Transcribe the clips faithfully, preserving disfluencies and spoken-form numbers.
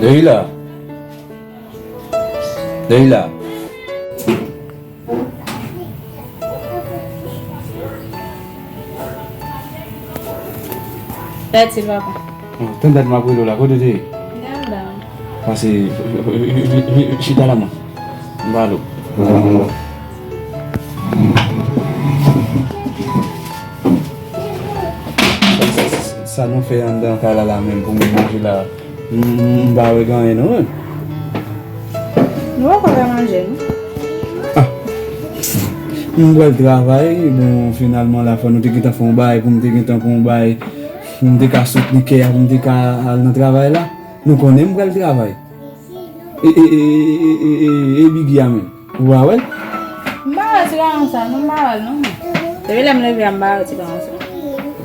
Leila. Leila. Tèt, papa. Tann dat m ap rele w la, kote w te ye? M te anndan. Pase, chita la, mwen. M pale w. Sa, sa, sa, sa nou fè anndan kay la, la menm pou moun manje la, m, m, m pa wè gen anyen non menm. Nou poko fè manje, non? Ah. M pral travay, bon, finalman la, fò nou te gentan fè yon bagay pou m te gentan pran yon bagay, pou m te ka soutni kè a, pou m te ka al nan travay la. Nou konnen m pral travay. E, e, e, e, e, e, e, e Biggie a menm. Ou pa wè l? M pa wè ti gason sa, non, m pa wè l, non. Depi lè m leve a, m pa wè ti gason sa.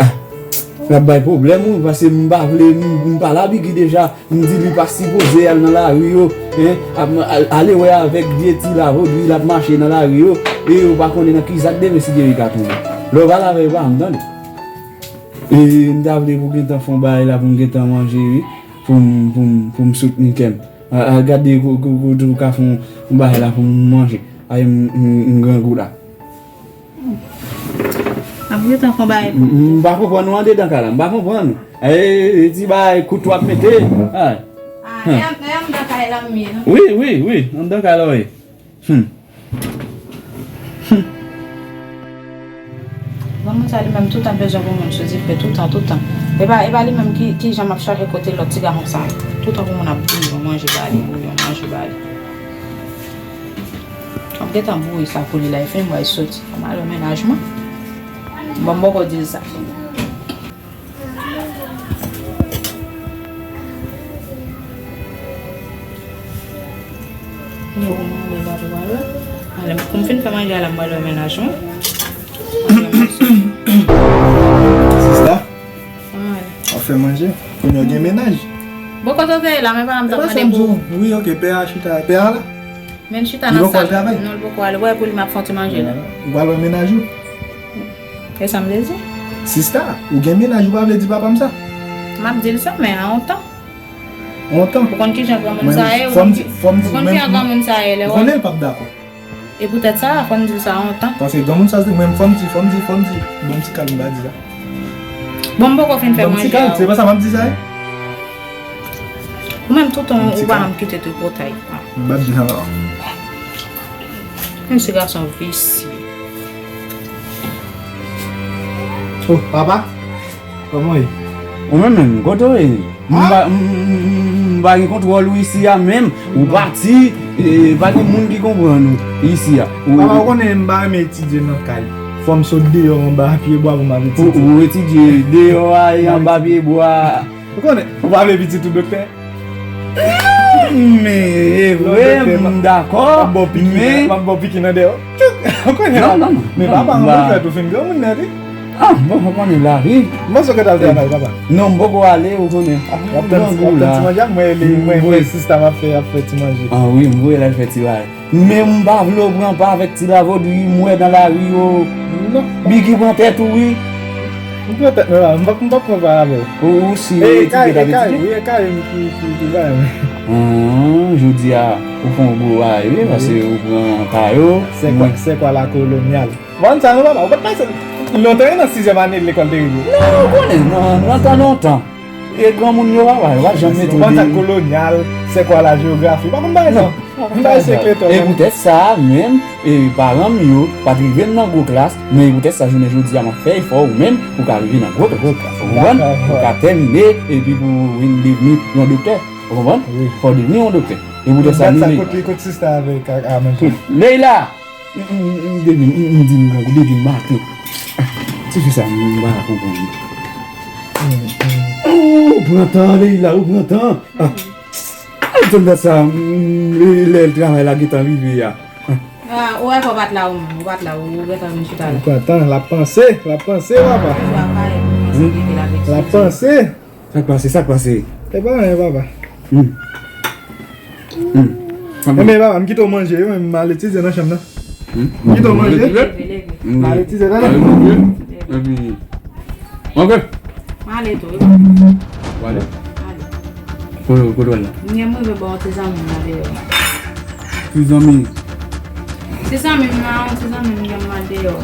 Ah, l ap bay pwoblèm, wi, paske m pa vle, m, m pale a Biggie deja. M di li pa sipoze al nan lari yo, en, ap, al, ale wè avèk vye ti lavodwi l ap mache nan lari yo, e yo pa konnen nan ki zak demen si Dye vle ka tonbe. Lè w pale avè yo, pa janm tande. E m ta vle pou gentan fè yon bagay la, pou m gentan manje, wi, pou m, pou m, pou m soutni kè m. A, a, gade kou, kou, kou, kou ka fè yon, yon bagay la pou m manje. Ay, m, m, m grangou la. Ap gentan fè yon bagay pou m, m pa konprann ou andedan kay la, m pa konprann ou. E, e ti bagay kout w ap mete. Ay. Ah, e an, e anndan kay la m ye, non? Wi, wi, wi, anndan kay la w ye. Hmm. Hmm. Granmoun sa li menm toutan bezwen pou moun soti fè toutan, toutan. E pa, e pa li menm ki, ki jan m ap chache kote lòt ti gason sa yo. Toutan pou moun ap di yon manje ba li, pou yon manje ba li. M ap gentan boure sa pou li la, e fin mwa e soti. Fò m al wè mennaj mwen. Bon, m poko di l sa. Yo, mwen ale la, mwen ale. Ale, pou m fin fè manje a la, mwen ale wè mennaj mwen. Sista? Mwen ale. W ap fè manje? Kounye a w gen mennaj? Bon, kote w te ye la, men pa m t ap mande pou ou. Wi, ok, pè a chita, pè a la? Men chita nan sal. Li poko al travay? Non, li poko al. Ou wè pou li m ap fè yon ti manje la. Ou pral wè mennaj ou? E sa m te di. Sista, ou gen mennaj, ou pa vle di papa m sa? M ap di l sa, men a yon tan. A yon tan? Ou konn kijan granmoun sa ye, ou konn ki, ou konn kijan granmoun sa ye, lè w... Ou konnen l p ap dakò. E poutèt sa, fò n di l sa a yon tan. Paske granmoun sa se mwen, fò m di, fò m di, fò m di. Bon, m ti kal m pa di sa. Bon, m poko fin fè manje a. Bon, m ti kal, se pa sa m ap di sa, wi. Ou menm, toutan, ou pa janm kite tripotay. M pa di sa, non. Mesye gason visye. Oh, papa? Kòman w ye? Ou menm menm, kote w ye? M pa, m, m, m, m pa gen kontwòl ou isi a menm. Ou pati, e, pa gen moun ki konprann ou isi a. Papa, ou konnen m pa renmen etidye nan kay. Fò m sot deyò anba pye bwa pou m al etidye. Ou, ou etidye deyò a e anba pye bwa. Ou konnen, ou pa vle pitit ou doktè? Men, e vre, m dakò, men... M ap ba w piki nan dèyè w. Tchouk! Ou konnen la. Non, non, non. Men papa, anmwey, ou fin granmoun nèt, wi. Ah, bon, ou konnen la, wi. M panse w gentan al travay, papa. Non, m poko ale, ou konnen. W ap tann, w ap tann ti manje a, mwen, mwen, mwen, sista m ap fè, ap fè ti manje. Ah wi, m voye l al fè ti bagay. Men m pa vle w pran pa avèk ti lavodwi m wè nan lari yo. Non. Biggie pran tèt ou, wi. M pran tèt mwen la, m p ap, m p ap pran pa avè w. Ou, ou si etidye k ap etidye? Wi, e kay m ki, ki, ki bay mwen. Jodi a, ou fè yon gwo bagay, wi, paske ou pran pa yo. Sèkwa, sèkwa la kolonyal. Bon, sa nou papa, ou pa t pase lontan, nan sizyèm ane lekòl te rive. Non, ou konnen, nan, nan tan lontan. E granmoun yo, papa, yo pa janm mete w deyò. Ou konn sa kolonyal, c'est quoi la géographie? Ou pa konn bagay sa? M pa eseye klete w. E poutèt sa a menm, e paran m yo pa t rive m nan gwo klas, men e poutèt sa jounen jodi a m ap fè efò ou menm pou w ka rive nan gwo klas. Ou konprann? Pou w ka tèmine epi pou w vin devni yon doktè. Ou konprann? Fò w devni yon doktè. E poutèt sa nou... Leila! M, m, m, depi m, m di m grangou, depi maten. Ah, tifi sa, m, m pa ka konprann li. Oh, ou pran tan, Leila, ou pran tan. Ah. Ou tann dat sa, m, lè, lè travay la gentan rive a. Ah, ou wè fò w pa t la ou menm, ou pa t la, ou gentan vin chita la. Ou pran tan, l ap panse, l ap panse, papa. Ou pa kay, ou panse ki te la... L ap panse. Sa k pase, sa k pase? E pa anyen, papa. Hmm. Hmm. Enben, papa, m kite w manje, wi, m al etidye nan chanm nan. Hmm? M kite w manje. Leve, leve. M al etidye nan chanm nan. Epi, ok. M ale tou, wi. W ale? Ale. Kote, kote w al la? M gen m rive ba yon ti zanmi m nan deyò. Ti zanmi? Ti zanmi m nan, yon ti zanmi m gen m nan deyò.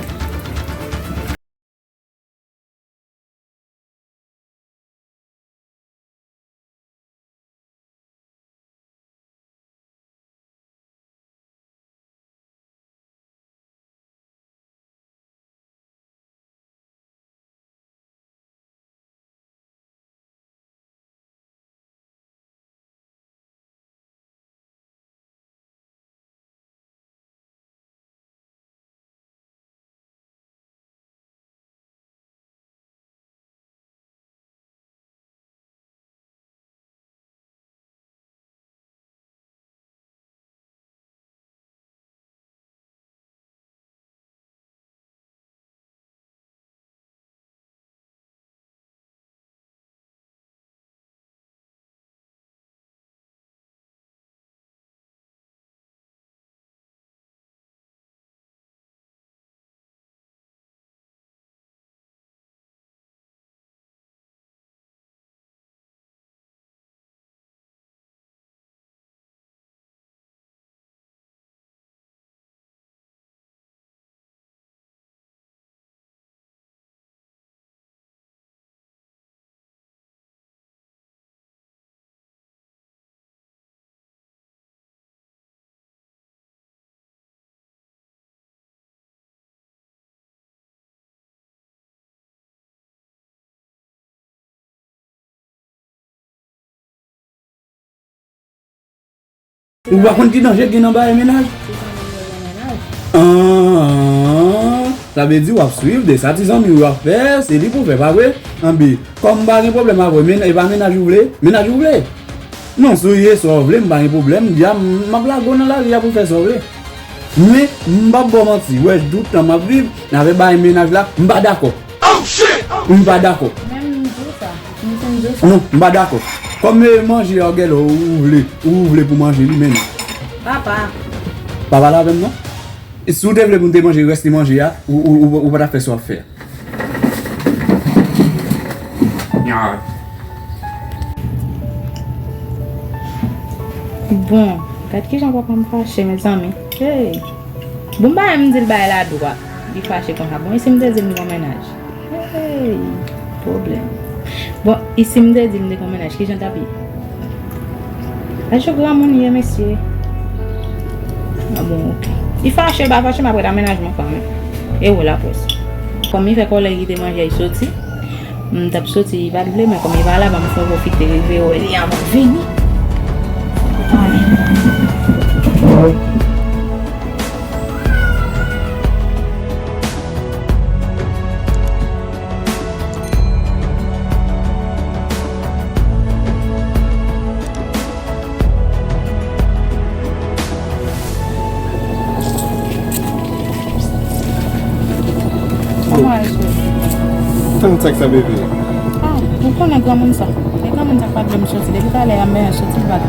Ou pa konn ki danje gen nan bagay mennaj? Ah, sa vle di w ap swiv de sa ti zanmi w ap fè, se li pou fè, pa vre? Anben, kòm m pa gen pwoblèm avè w, men e pa mennaj ou vle? Mennaj ou vle? Non, si w ye sa w vle, m pa gen pwoblèm, dja m ap lage w nan lari a pou w fè sa w vle. Men, m p ap ba w manti, wè, tout tan m ap viv avè bagay mennaj la, m pa dakò. M pa dakò. Menm m di w sa. M fin di w sa. Non, m pa dakò. Kòm, e, manje a, ou genlè, ou vle, ou vle pou manje li menm. Papa. Pa pale avè m non. E si w te vle pou m te manje rès li manje a, ou, ou, ou, ou pa t ap fè sa w ap fè a. Bon, gad kijan papa m fache, mezanmi. Hey! Bon, bagay m di l bagay la dwa. Li fache konsa. Bon, e si m te di l m gon mennaj? Hey! Pwoblèm. Bon, e si m te di l m te gon mennaj, kijan t ap ye? Lè jou granmoun ye, mesye. Ah bon, ok. Li fache, li pa fache, m ap rete a mennaj mwen kanmenm. E ou la pwès. Kòm li fè kòlèg li te manje a, li soti. M t ap soti, li pa t vle, men kòm li pa la, ban m fè pwofite rive wè li avan m vini. Kòman w ye, cheri? Tann sa k sa, bebe. Ah, ou konnen granmoun sa. E granmoun sa k pa t vle m soti. Depi talè a, m bezwen soti, m pa t.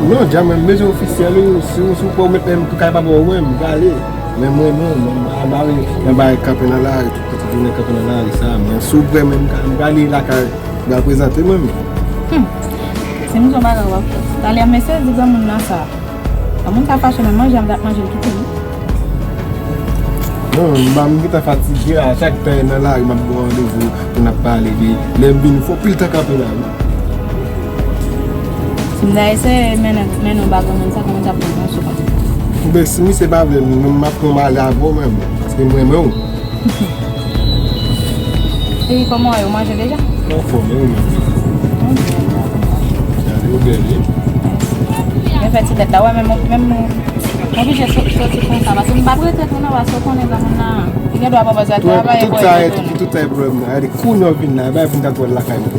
Non, dja mwen, m bezwen ofisyèl, wi. Si, si w pa w met menm pou kay papa w, mwen, m prale. Men mwen, non, mwen, m pa, m pa vle nan bagay kanpe nan lari, tout, tout jounen kanpe nan lari, sa. Mwen, si w prè, mwen, m ka, m prale lakay, m pral prezante mwen, men. Hmm. Si m di w bagay, w ap fè. Talè a, mesye, di granmoun nan sa. Granmoun sa fache, men manje a, m t ap manje l kite l. Non, m pa, m gentan fatige a, chak tan nan lari, m ap gen randevou pou n ap pale de, lè m vini, fò pil tan kanpe la, wi. Si m ta eseye mennen, mennen w ba granmoun sa, kòman w t ap pran sou kont? Oubyen si misye pa vle m, m ap pran m ale avè w menm, paske m renmen w. Epi kòman w ye, ou manje deja? Anfòm, e ou menm? Gade, ou bèl, wi. Mèsi. Byen fè ti tèt la, wè, men mwen, men mwen, mwen oblije so-, soti konsa, paske m p ap rete tou non, paske w konnen granmoun nan, li gen dwa pa bezwen travay, tout sa, tout sa e pwoblèm nan. Gade, kounye a w vin la, bay vin gad wè l lakay mwen.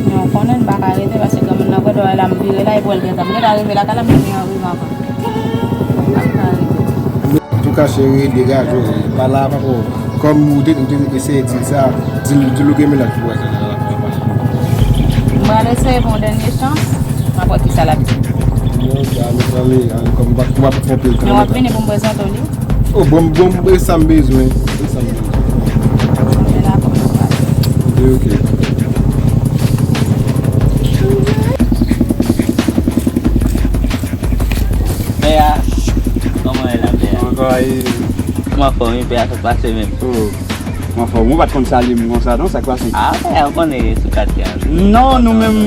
Men w konnen m pa ka rete, paske granmoun nan gen dwa wè la, m vire la, epi w wè l gentan, m gentan rive lakay la, m vin rive anvan. M p ap ka rete. Antouka, cheri, degaje w, pa la, papa. Kòm ou te, ou te eseye di l sa, di l, di l ou gen mennaj pou wè sa la, papa. M pral eseye pou yon dènye chans, m ap wè kisa l ap di. Non, sa, nou prale, ale, kòm w ap, w ap fè anpil tan. Men w ap vini pou m prezante w li? Oh, bon, bon, e sa m bezwen. E sa m bezwen. Men la, kòm nou prale. Ok, ok. Ay, m anfòm wi, pè a, sa k pase menm? Oh, m anfòm. Ou pa t konn salye m konsa non, sa k pase? Ah, pè a, ou konnen sou katye a. Non, nou menm,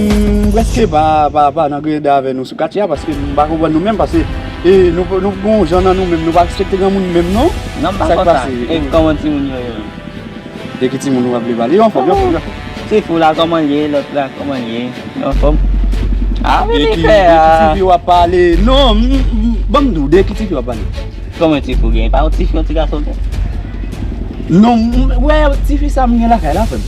m prèske pa, pa, pa nan greda avè nou sou katye a, paske m pa konprann nou menm, paske, e, nou, nou gon jan nan nou menm, nou pa respekte granmoun menm non. Non, m pa konsa. Sa k pase? E kòman timoun yo ye? De ki timoun ou ap vle pale? Yo anfòm, yo anfòm, yo anfòm. Tifou la, kòman l ye? Lòt la, kòman l ye? Yo anfòm? Ah, vini fè a. De ki tifi w ap pale? Non, m, m, ban m di w, de ki tifi w ap pale? Kòman tifou gen? Pa yon tifi, yon ti gason gen? Non, m, wè, tifi sa m gen lakay la, frè m.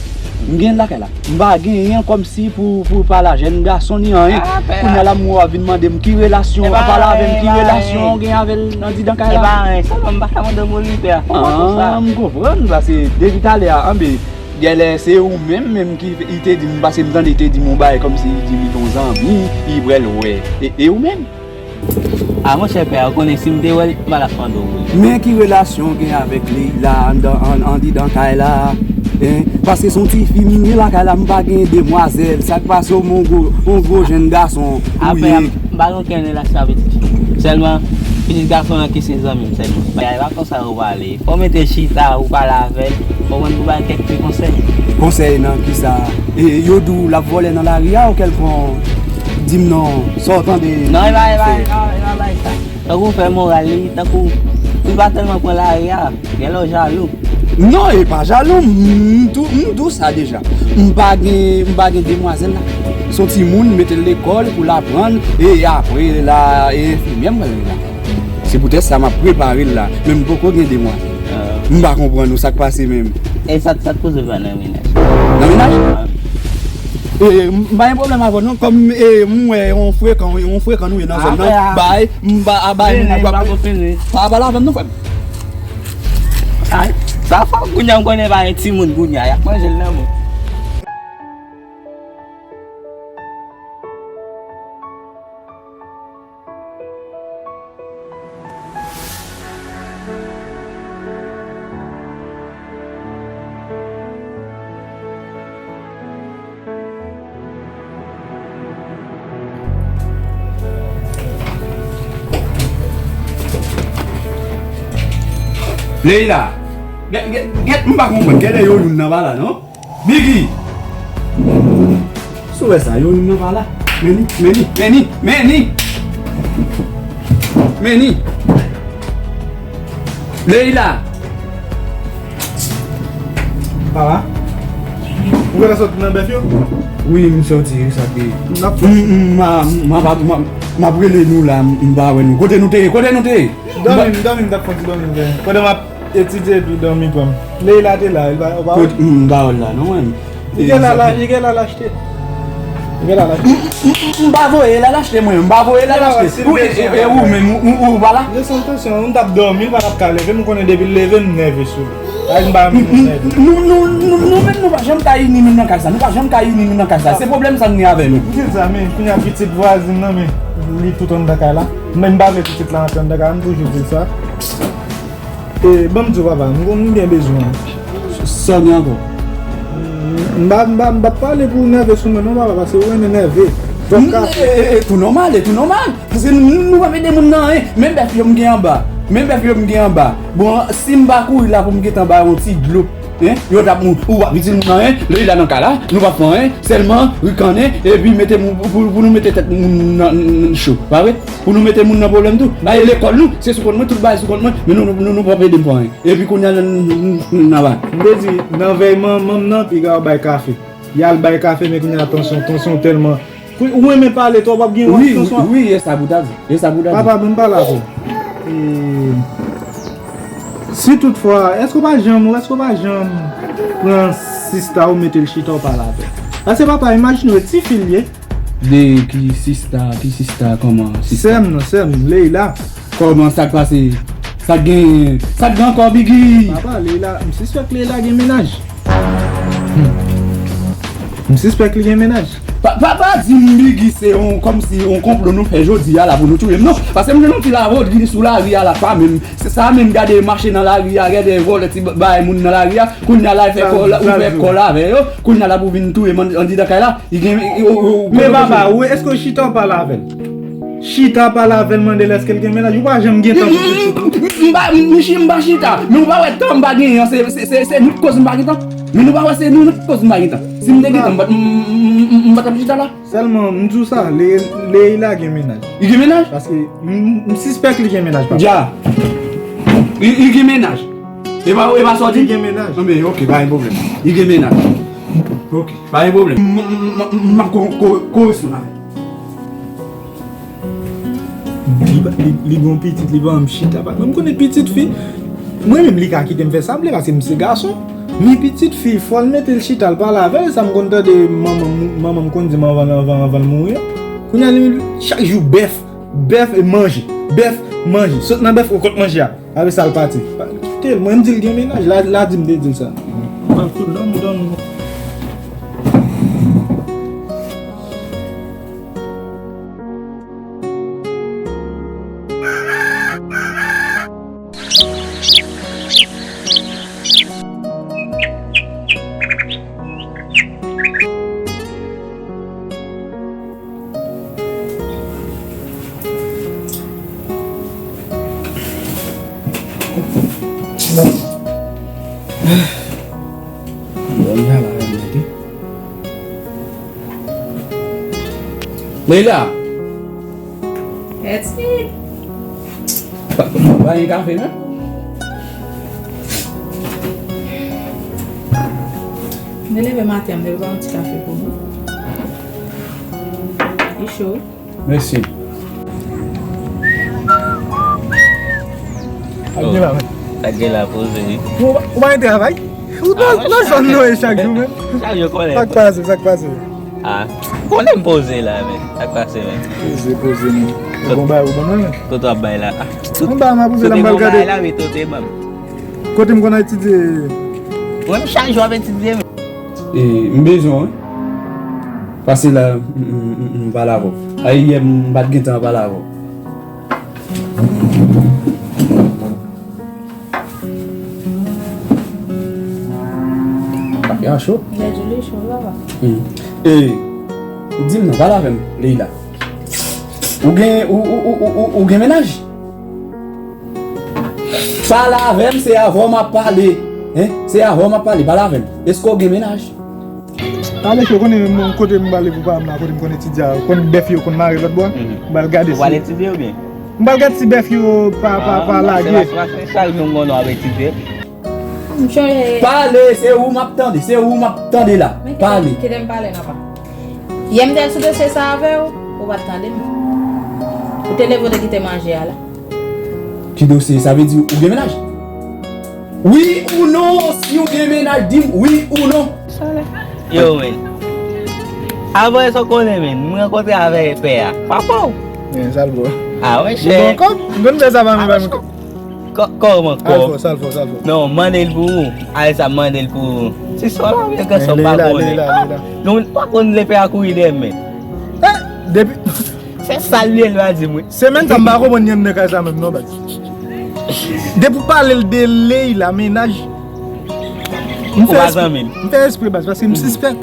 M gen lakay la. M pa genyen kòmsi pou, pou pale a jèn gason ni anyen. Ah, pè a. Kounye a la, m wè w ap vin mande m ki relasyon, w ap pale avè m, ki relasyon w gen avè l andidan kay la. E pa anyen, sèlman m pa ka mande w pou li, pè a. Fò w konn sa. Ah, m konprann, paske depi talè a, anben, gèlè se ou menm, menm ki, li te di m, paske m tande li te di m yon bagay kòmsi li di m li gen yon zanmi, li prèl wè. E, e ou menm? Ah, monchè, pè a, ou konnen si m te wè l, m pa t ap mande w pou li. Men ki relasyon w gen avèk Leila anndan, an, andidan kay la? Hein? Paske se yon tifi m ye lakay la, m pa gen demwazèl. Sa k pase w, mon gwo, yon gwo jèn gason ou ye? Ah, pè a, m pa gen okenn relasyon avèk pitit. Sèlman, pitit gason an ki se zanmi m sèlman. Pè a, e pa konsa ou pale. Fò w mete chita, ou pale avè l, fò w konn pou ba l kèk ti konsèy. Konsèy nan kisa? E, yo di w l ap vòlè nan lari a ou kèlkonk? Di m non, sa w tande? Non, e pa, e pa, e pa, e pa bay sa. Tankou w fè moral li, tankou li pa tèlman pran lari a, genlè w jalou. Non, e pa jalou, m, m di w, m di w sa deja. M pa gen, m pa gen demwazèl la. Se yon timoun, mete l lekòl pou l aprann, e apre la, e enfimyè m pral vin la. Se poutèt sa m ap prepare l la, men m poko gen demwazèl. Ah. M pa konprann ou, sa k pase menm? E sa, sa t koze pa nan menaj? Nan menaj? Ah. E, m pa gen pwoblèm avè w non, kòm, e, m wè yon frekan, yon frekan nou ye nan zòn nan. Bay, m pa, a bay, m pa, pa pale avè m non, frè m. Ay, sa fò kounye a m konnen pa gen timoun kounye a, y ap manje l nan men. Leila, gen, gen, gen, m pa konprann, genlè yo youn nan pa la, non? Biggy! Si w wè sa, yo youn nan pa la. Meni, meni, meni, meni! Meni! Leila! Papa? Ou gentan sot nan bèf yo? Wi, m soti, wi, sa k gen. M, m, m, m, m, m, m ap rele nou la, m, m pa wè nou. Kote nou te ye? Kote nou te ye? Dòmi, m dòmi, m t ap fè yon ti dòmi, m fè. Pandan m ap etidye epi dòmi pran m. Leila te la, li pa, ou pa wè? Kot, m, m pa wè l la, non, mwen. Li gen la, la, li gen la, l achte. Li gen la, l achte. M, m, m, m pa voye l al achte, mwen, m pa voye l al achte. Ou, e, e, e ou menm, ou, ou, ou pa la? Desann tansyon, m t ap dòmi, li pa t ap ka leve, m konnen depi l leve, m nève sou li. Ay, m pa menm nève. Nou, nou, nou, nou menm, nou pa janm ka ini nou nan kay sa. Nou pa janm ka ini nou nan kay sa. Se pwoblèm sa n gen avè nou. Pitit sa, men, kounye a pitit vwazin nan, men, li tout anndan kay la. Men m pa vle pitit la antre anndan kay la, m toujou di l sa. E, ban m di w, papa, m, m byen bezwen w. Sa w gen ankò? M pa, m pa, m pa pale pou w nève sou mwen non, papa, paske ou renmen nève. Fòk ka fè. E, e, e, tou nòmal, e tou nòmal. Paske nou, nou, nou p ap ede moun nan anyen. Men bèf yo m gen anba. Men bèf yo m gen anba. Bon, si m pa kouri la pou m gentan ba yo yon ti dlo, hein, yo t ap mou-, ou p ap itil moun nan anyen. Leila nan kay la, nou p ap fè anyen. Sèlman, rikannen, epi mete moun, pou, pou nou mete tèt moun nan, nan, nan cho. Pa vre? Pou nou mete moun nan pwoblèm tou. Dayè lekòl nou, se sou kont mwen, tout bagay sou kont mwen, men nou, nou, nou, nou p ap ede m fè anyen. Epi kounye a, n, n, n, n ava. M te di, nan vèy manman m nan, piga w bay kafe. Y al bay kafe, men kounye a tansyon, tansyon tèlman. Kou-, ou renmen pale twòp, w ap gen yon tansyon. Wi, wi, e sa pou w ta di. E sa pou w ta di. Papa, ban m pale avè w. E, si toutfwa, èske w pa janm, èske w pa janm pran sista w, mete l chita, w pale avè l? Paske papa, imajine w, e tifi l ye. De ki sista, ki sista, kòman sista? Sè m nan, sè m, Leila. Kòman, sa k pase? Sa k genyen? Sa k gen ankò, Biggy? Papa, Leila, m sispèk Leila gen mennaj. Hmm. M sispèk li gen mennaj. Pa, pa, pa di m Biggy se yon, kòmsi yon konplo nou fè jodi a la pou nou touye m, non. Paske m jwenn yon ti lavodri sou lari a la, pa menm. Se sa menm, gade mache nan lari a, gade vòlè ti ba-, bay moun nan lari a. Kounye a la, l fè kò, ou fè kòl avè yo. Kounye a la pou vin touye m ann-, andidan kay la. Li gen, o, o, o, men papa, ou, èske w chita w pale avè l? Chita pale avè l, mande l èske l gen mennaj. Ou pa janm gen tan pou pitit ou. M pa, m, m chi-, m pa chita. Men ou pa wè tan m pa genyen an, se, se, se, se nou k koz m pa gen tan. Men nou pa wè se nou, nou k koz m pa gen tan. Si m te gen tan, m pa, m, m, m, m, m pa t ap chita la. Sèlman, m di w sa, Lé-, Leila gen mennaj. Li gen mennaj? Paske m, m sispèk li gen mennaj, papa. Dja. Li, li gen mennaj. E pa, e pa sa w di? Li gen mennaj. Non, men, ok, pa gen pwoblèm. Li gen mennaj. Ok, pa gen pwoblèm. M, m, m, m, m ap ko-, ko-, koresponn avè l. Li, li, li gon pitit, li pa janm chita. Mwen, m konnen pitit fi. Mwen menm, li ka kite m fè sa m vle, paske m se gason. Men pitit fi, fò l mete l chita, l pale avè l. Sa m konn tande manman m, manman m konn di m anvan, anvan, anvan l mouri an. Kounye a, li, chak jou, bèf, bèf e manje. Bèf, manje. Sot nan bèf, ou kot manje a. Apre sa, l pati. Pa, kite l, mwen, m di l gen mennaj. La, la di m te di l sa. M pral fout dòmi, dòmi. Leila! Eti! Pa, pa, pa gen kafe menm? Mwen leve maten, m leve pa yon ti kafe pou mwen. Li cho. Mèsi. Sa k gen la, men? Sa k gen la, poze wi. Ou, ou pa gen travay? Ou nan, nan zòn nou ye chak jou, men. Chak jou, konnen. Sa k pase, sa k pase? Ah, konnen m poze la, men. Sa k pase, men? Poze, poze, men. Ou bon bay, ou bon, men. Kote w ap bay la? Ah, tout, tout bagay m ap poze la, m pral gade. Kote m konn etidye. Mwen, m chak jou ap etidye, men. E, m bezwen w, wi. Pase la, m, m, m, m pale avè w. Ayè, m pa t gen tan pale avè w. Kafe a cho. Lè di li cho, papa. Hmm. E, di m non, pale avè m, Leila. Ou gen, ou, ou gen mennaj? Pale avè m, se avè w m ap pale. Hein? Se avè w m ap pale, pale avè m. Èske w gen mennaj? Pale ke w konnen menm kote m pale pou pa m la, kote m konn etidye a, konn bèf yo konn mare lòt bò a. Mhm. M pral gade si. Ou pral etidye oubyen? M pral gade si bèf yo pa, pa, pa lage. Ah, se la, se la, se sa l menm konnen w ap etidye. M chanje. Pale, se ou m ap tande, se ou m ap tande la. Pale. Men kite, kite m pale non, pa. Yè m te sou dosye sa avè w, ou pa t tande m. Ou te leve, ou te kite manje a la. Ki dosye? Sa vle di ou gen mennaj? Wi ou non? Si w gen mennaj, di m wi ou non. Yo, men. Avan sa w konnen, men, m rankontre avè pè a. Papa w. Men, sa l bon. Ah, wi, chè. Bon, kòm, m konn fè sa pa m, pa m. Kò-, kòman, kò? Al fò, sal fò, sal fò. Non, mande l pou ou. Al sa, mande l pou ou. Se sa w la, men, kò sa w pa konnen. Li la, li la, li la. Non, pa konn lè pè a kouri dèyè m, men. Eh, depi Se sa l ye, l va di m wi. Semèn sa m pa konprann li anndan kay sa menm non, baz. Depi w pale l de Leila, mennaj. M fè espre, m fè espre, baz, paske m sispèk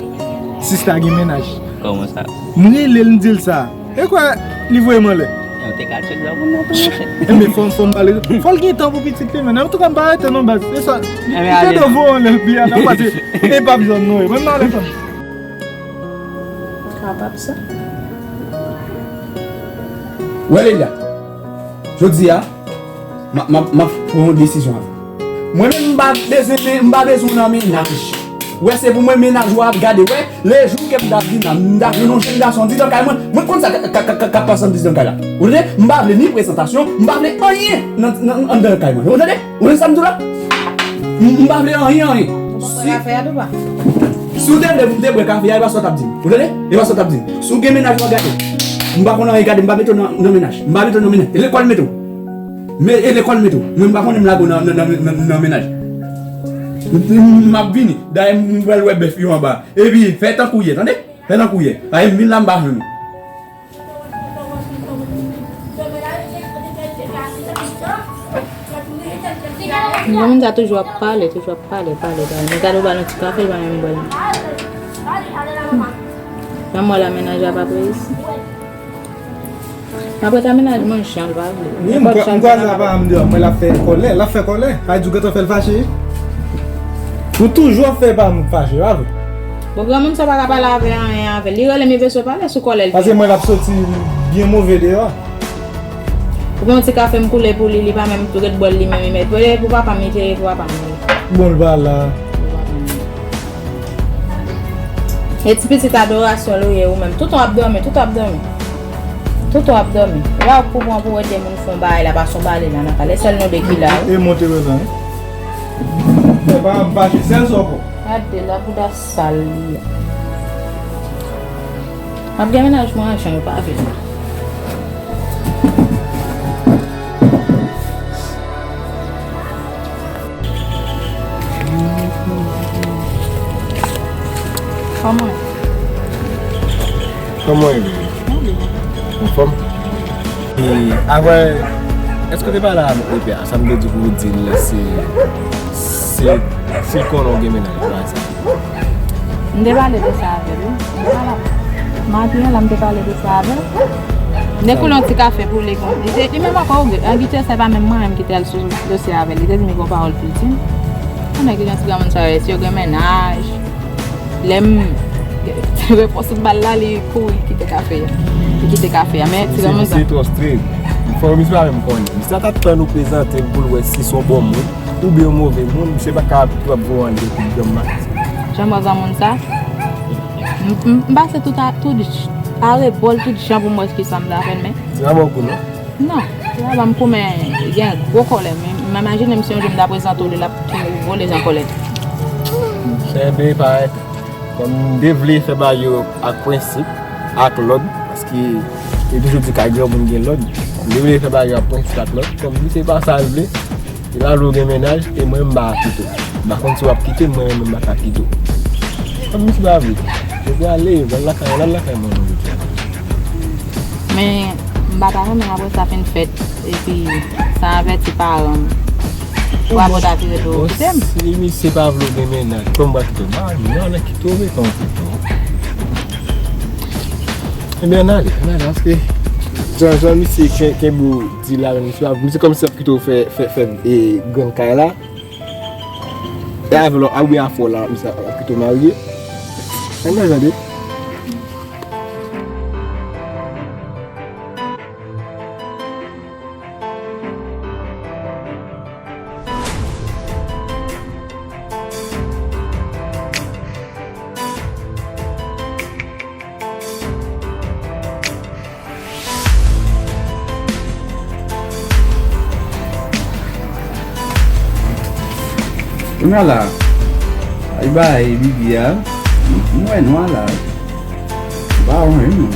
sista gen mennaj. Kòman sa? M rele l, m di l sa. E kwè, li voye m anlè. Yo te ka tchèk la pou mwen tou, monchè. Enben, fò, fò m pale. Fò l gen tan pou pitit li, men. Antouka, m pa rete non, baz. Se sa. Li, li te dwe voye anlè, epi a nan pase. E p ap jwenn non, e. Mwen m ale fanm. Kapab sa. Wè, Leila, jodi a, m a, m a, m a pran yon desizyon avè w. Mwen menm, m pa bezwen, men, m pa bezwen w nan mennaj. Wè, se pou mwen mennaj ou ap gade. Wè, lejou ke m ta vin la, m ta jwenn yon jèn gason, di nan kay mwen, mwen konn sa k, k, k, k, k ap pase anndan kay la. Ou tande? M pa vle ni prezantasyon, m pa vle anyen nan, nan, anndan kay mwen. Ou tande? Ou konn sa m di w la? M, m pa vle anyen, anyen. Si, si w te vle pou m te bwè kafe a, e pa sa w t ap di m. Ou tande? E pa sa w t ap di m. Si w gen mennaj w ap gade, m pa konn anyen gade, m pa mete w nan, nan mennaj. M pa mete w nan mennaj. E lekòl mete w. Men, e lekòl mete w. Mwen, m pa konnen m lage w nan, nan, nan, nan, nan mennaj. M, m, m ap vini. Dayè, m pral wè bèf yo anba. Epi, fè tankou w ye, tande? Fè tankou w ye. Paske m vin la, m pa jwenn ou. Bon, moun sa toujou ap pale, toujou ap pale, pale, pale. Men gade, ou ba l yon ti kafe, li pa menm bwè l. Jan m wè la, mennaj la p ap reyisi. Apre ta, mennaj mwen jan l pa vle. Wi, m kwa-, m kwaze apa m deyò, mwen l ap fè kòlè, l ap fè kòlè. Sa vle di w gentan fè l fache. Ou toujou ap fè pa m fache, pa vre? Bon, granmoun sa pa ka pale avè anyen avè l. Li rele m, li bezwen pale sou kòlè l. Paske mwen l ap soti byen move deyò. Ou pran yon ti kafe m koule pou li, li pa menm tou ret bwè l li menm, li mèt. Pou papa m, li te pou papa m. Bon, l pa la. E ti pitit adorasyon li ye ou menm. Toutan w ap dòmi, toutan w ap dòmi. Toutan w ap dòmi. La ou pou pran pou ede moun fè yon bagay la, pa son bale la nan kay. E sèl nou de ki la, wi. E monte wè la, wi. E pa m fache, sèl sa w pran. Gade la bouda sal li a. M ap gen mennaj mwen an jan yo pa vle. Kòman? Kòman w ye? Mwen byen. Anfòm? E, avè, èske w te pale avèk Lepè a? Sa m te di pou w di l, se, se, si l konnen w gen mennaj, bagay sa. M te pale de sa avè l, wi. M te pale avè l. Maten an la, m te pale de sa avè l. M te koule yon ti kafe pou li, kon, li te, li menm ankò, ou gen, an gite, se pa menm mwen menm ki te al sou dosye avè l. Li te di m yon pawòl pou l di m. Konnen ki jan ti granmoun sa yo ye, si yo gen mennaj. Lè m repons tout bal la, li kouri kite kafe a. Li kite kafe a. Men ti granmoun sa. Misye twò strik. Fò misye pa menm konnen. Misye ta tann ou prezante l pou l wè si se yon bon moun oubyen yon move moun. Misye pa ka ap tou ap voye anlè tout granm maten. Jan mwen granmoun sa? M, m, m pase tout a, tout j-, arebòl, tout jan pou m wè kisa m ta fè l, men. Se pa bon kou, non? Non, se pa ban m kou, men li gen gwo kòlè. Men m imajine m si yon jou m ta prezante w li, l ap tou vole jan kòlè. Enben, parèt, kòm m te vle fè bagay yo ak prensip, ak lòd, paske yo toujou di kay granmoun gen lòd, m te vle fè bagay yo ak prensip, ak lòd, kòm misye pa sa l vle, li pa vle w gen mennaj, e mwen m pa ka kite w. M pa konn si w ap kite m, mwen menm m pa ka kite w. Kòm misye pa vle, jodi a leve, al lakay, al lakay mwen non jodi a. Men, m pa ta renmen apre sa fin fèt, epi sa avèti paran m. Pou apre w ta vire do w kite m. Si misye pa vle w gen mennaj, kòman m pral kite w? M pa renmen non, ann kite w, metan w pito. Ebyen, ann ale, ann ale, paske jan, jan misye ken-, kenbe w di la, misye ap, misye kòmsi ap kite w fè, fè, fè, e, grann kay la. E avè l, a wi, afò la, misye ap kite w marye. Ann ale, tande. Kounye a la, ay bay Bibi a, m, m wè nwa la. M pa wè anyen, non.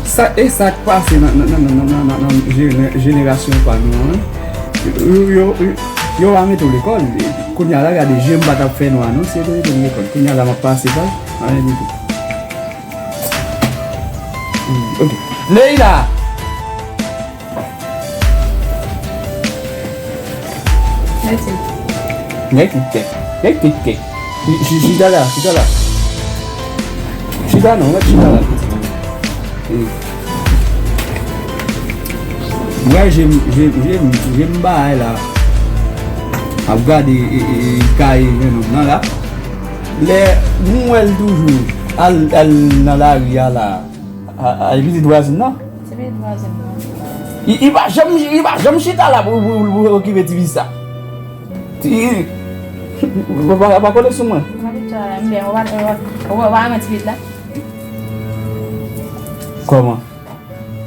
Sa, e sa k pase nan, nan, nan jene-, jenerasyon pa nou an? Yo, yo, yo, yo pa mete w lekòl. Kounye a la, gade je m pa t ap fè nwa, non, si yo te mete m lekòl. Kounye a la, m ap pase pa, anyen ditou. Hmm, ok. Leila! Mèsi. Mèsi, kè. Mèsi, kè. Chi-, chi-, chita la, chita la. Chita non, mèt chita la, pitit. Hmm. Mwen, je m, je m, je m, je m bagay la. Ap gade, e, e, e, kay jennonm nan la. Lè nou wè l toujou al, al nan lari a la, a, a, pitit vwazin nan. Se pitit vwazin nan. Li, li pa janm, li pa janm chita la pou, pou, pou okipe ti fi sa. Ti, pa, pa, pa kole sou mwen. Mwen pitit la, m byen, ou pa, ou pa, ou pa, ou pa renmen ti pitit la? Kòman?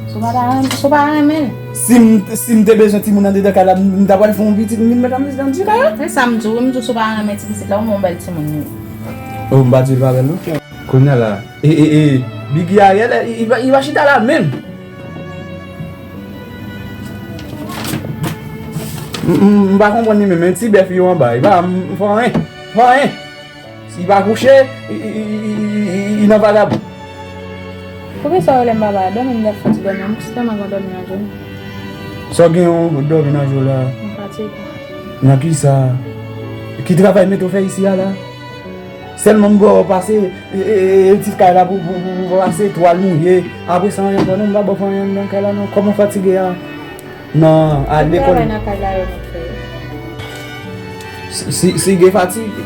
Si w pa ta renmen, si w pa renmen l. Si m, si m te bezwen timoun anndedan kay la, m, m ta pral fè yon pitit, m vin met anndedan ti kay la. Se sa m di w, m di w si w pa renmen ti pitit la, ou menm w bèl timoun wi. Oh, m pa di l pa bèl non. Kounye a la, e, e, e, Biggy Ariel, e, e, e pa, e pa chita la menm. M, m, m pa konprann li menm, men ti bèf yo anba, e pa, m, m fè anyen, fè anyen. Si pa kouche, i, i, i, i, i, i, i nan vagabon. Poukisa w rele m papa? Dòmi m t ap fè ti dòmi, m sèlman gen dòmi nan je m. Sa w gen yon dòmi nan je w la? M fatige. Nan kisa? Ki travay mete w fè isi a la? Sèlman m ba w pase, e, e, e, ti kay la pou, pou, pou, pou pase, twal mouye. Apre sa, anyen ankò non, m pa ba w fè anyen anndan kay la non. Kòman fatige a? Nan, al lekòl. Travay nan kay la yo konn fè. Si, si, si gen fatige.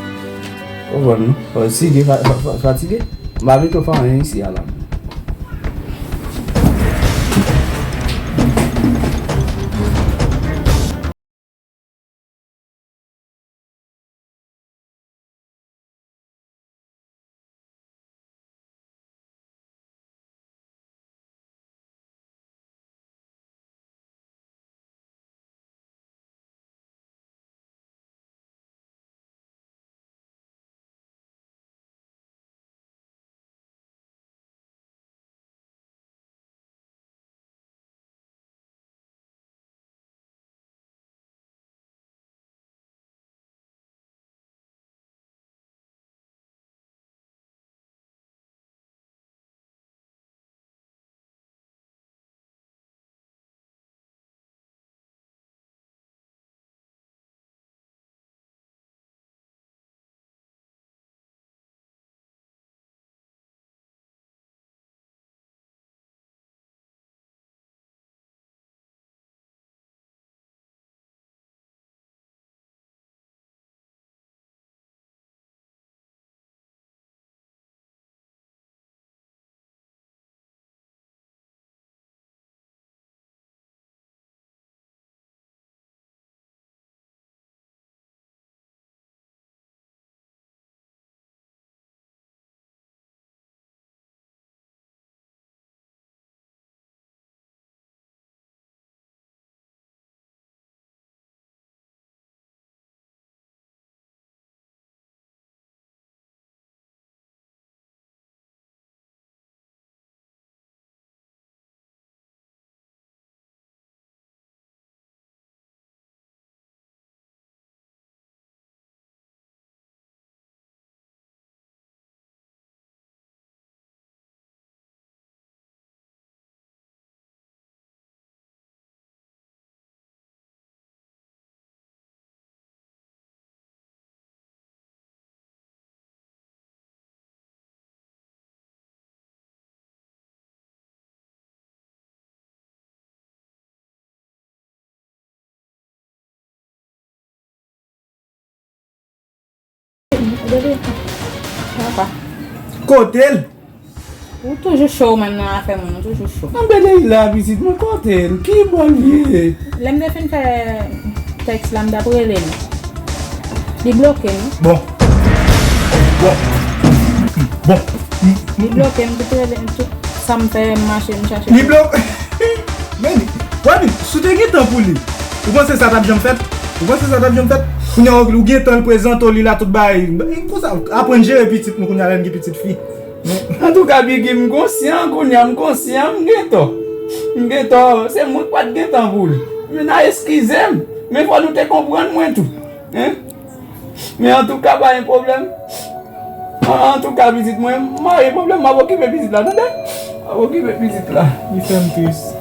Ou konprann non? Si gen fa-, fa-, fa-, fatige, m pa mete w fè anyen isi a la. Kote l? Ou toujou cho ou menm nan afè moun, ou toujou cho. Anben li la pitit mwen, kote l? Ki bò l ye? Lè m te fin fè tèks la, m t ap rele l. Li bloke m. Bon. Bon. Bon. Li bloke m, tout rele m, tout sa m fè, m mache, m chache. Li bloke. Men, wè, si w te gen tan pou li, ou panse sa t ap janm fèt? Ou panse sa t ap janm fèt? Kounye a, ou gen tan, l prezante w, li la, tout bagay. Konsa, aprann jere pitit nou kounye a, lè n gen pitit fi. Antouka, Biggy, m konsyan, kounye a m konsyan, m gen tò. M gen tò, se mwen k pa t gen tan pou l. Men n a eskize m, men fò nou te konprann mwen tou. Hein? Men antouka, pa gen pwoblèm. An, antouka, pitit mwen, m pa gen pwoblèm, m ap okipe pitit la, tande? M ap okipe pitit la. Li fè m tris.